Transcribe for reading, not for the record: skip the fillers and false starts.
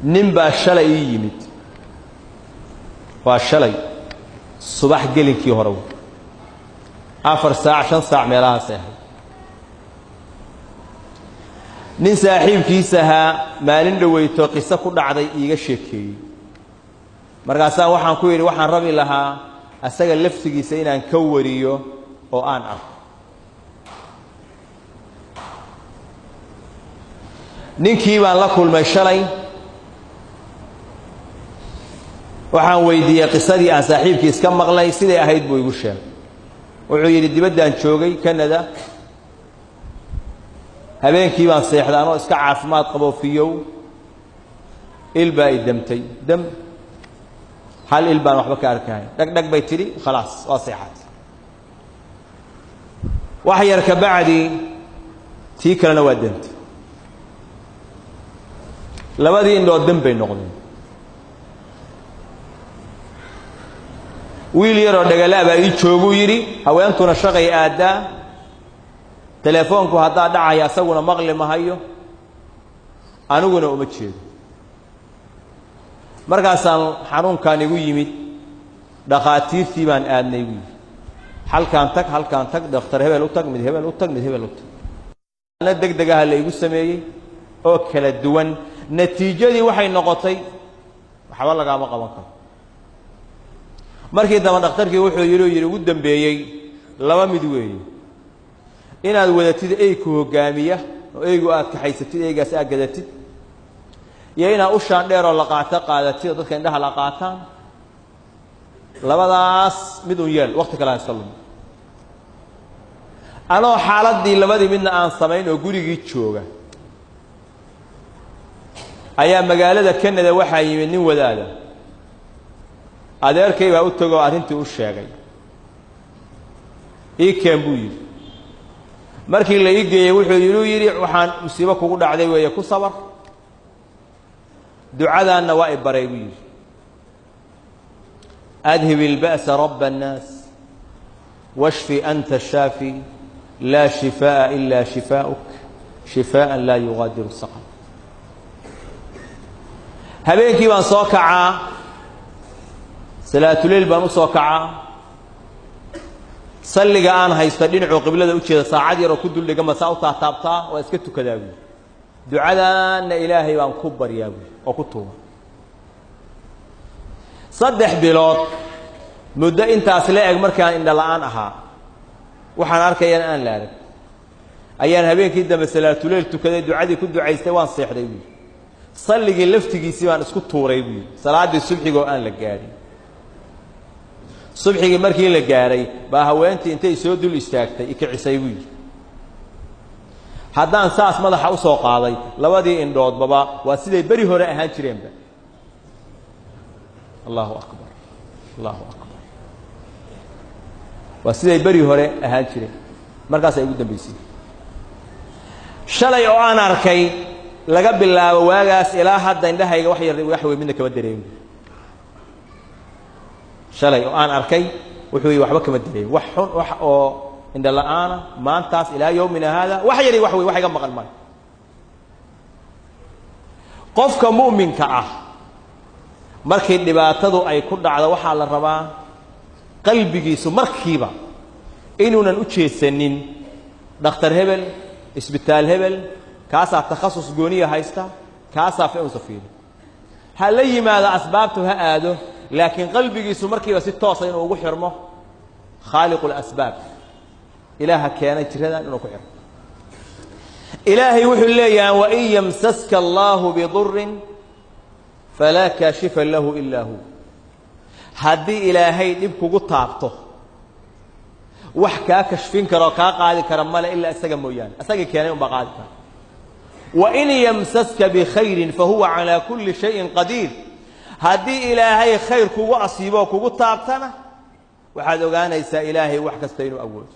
Nin baa shalay ii yimid, waa shalay subax gelinkii hore, 4 saac 5 saac meelahaas ahayd. Nin saaxiibkiis ahaa maalin dhaweyto qiso ku dhacday iiga sheekeeyey. Markaasaan waxaan ku yidhi waxaan rabi lahaa asaga laftigiisa inaan ka wariyo oo aan arko. Ninkii baan la kulmay shalay, waxaan weydiiyey qisadii aan saaxiibkii iska maqlay siday ahayd buu igu sheegay. Wuxuu yidhi dibaddaan joogay Canada, habeenkii baan seexday anoo iska caafimaad qabo fiyow, il baa i damtay, dam hal il baan waxba ka arkahay, dhag dhag bay tidhi, khalaas waa seexatay. Wax yar ka bacdi tii kalena waa dantay, labadii indhood dam bay noqdeen. Wiil yaroo dhagala baa ii jooguu yidhi, haweentuna shaqay aaddaa, telefoonku haddaa dhacaya asaguna maqli mahayo, aniguna uma jeedo. Markaasaan xanuunkan igu yimid, dhakhaatiirtii baan aadnay buu yidhi, halkaan tag, halkaan tag, dhakhtar hebel u tag, mid hebel u tag, mid hebel u tag. Na deg degaha la igu sameeyey oo kala duwan, natiijadii waxay noqotay waxba lagaama qaban karo. Markii dambe dhakhtarkii wuxuu yidhi ugu dambeeyey laba mid weeye, inaad wadatid eyku hoggaamiya oo eygu aad kaxaysatid, eygaas aad gadatid, iyo inaad ushaan dheer oo la qaato qaadatid oo dadka indhaha la qaataan. Labadaas mid un yeel, waqti kale aan iska lumin. Anoo xaaladdii labadii midna aan samayn oo gurigii jooga ayaa magaalada Canada waxaa yimid nin wadaada. Adeerkay baa u tegoo arrintii u sheegay, ii keen buu yidhi. Markii la ii geeyey wuxuu yidhi waxaan musiibo kugu dhacday weeye, ku sabar, ducadaanna waa i baray buu yidhi, adhib ilba'sa rabba annaas washfi anta shaafi laa shifaa'a ilaa shifaa'uk shifaa'an laa yugaadiru saqam. Habeenkii baan soo kacaa, salaatuleyl baan u soo kacaa, salliga aan haysto dhinacuu qiblada u jeeda saacad yaroo ku duldhigan ma saa u taataabtaa, waa iska tukadaa buui. Ducadaanna ilaahay baan ku baryaa buui oo ku tuuga. 3 bilood muddo intaas la eg markaan indha la'aan ahaa, waxaan arkayana aan la arag, ayaan habeenkii dambe salaatuleyl tukaday, ducadii ku ducaystay, waan seexday buui. Salligii laftigiisii baan isku tuuray buui, salaaddii subxigoo aan la gaadhin. Subxigii markii la gaaray baa haweentii intay soo dul istaagtay ikicisay buu yidhi. Haddaan saas madaxa u soo qaaday labadii indhoodbaba waa siday beri hore ahaan jireenba. Allahu akbar, Allahu akbar, waa siday beri hore ahaan jireen. Markaasay ugu dambaysay shalay oo aan arkay, laga bilaabo waagaas ilaa hadda indhahayga wax yar wax weyn midna kama dareemin. Shalay oo aan arkay wuxuu yidhi waxba kama dareemin, wax xun wax oo indha la'aana maantaas ilaa yowmina haada wax yari wax weyn wax iga maqan male. Qofka mu'minka ah markii dhibaatadu ay ku dhacdo waxaa la rabaa qalbigiisu markiiba inuunan u jeesanin dhakhtar hebel, isbitaal hebel, kaasaa takhasus gooniya haysta, kaasaa fi-unsa fiiri. Ha la yimaado asbaabtu ha aado, laakiin qalbigiisu markiiba si toosa inuu ugu xirmo khaaliqu lasbaab, ilaaha keenay jiradan inuu ku xirmo. Ilaahay wuxuu leeyahay wain yamsaska allaahu bidurin falaa kaashifa lahu ilaa hu. Haddii ilaahay dhib kugu taabto wax kaa kashfin kara oo kaa qaadi kara male ilaa isaga mooyaane, isagii keenay unbaa qaadi kara. Wain yamsaska bikhayrin fahuwa calaa kulli shayin qadiir. Haddii ilaahay khayr kugu asiibo oo kugu taabtana waxaad ogaanaysaa ilaahay wax kasta inuu awoodo.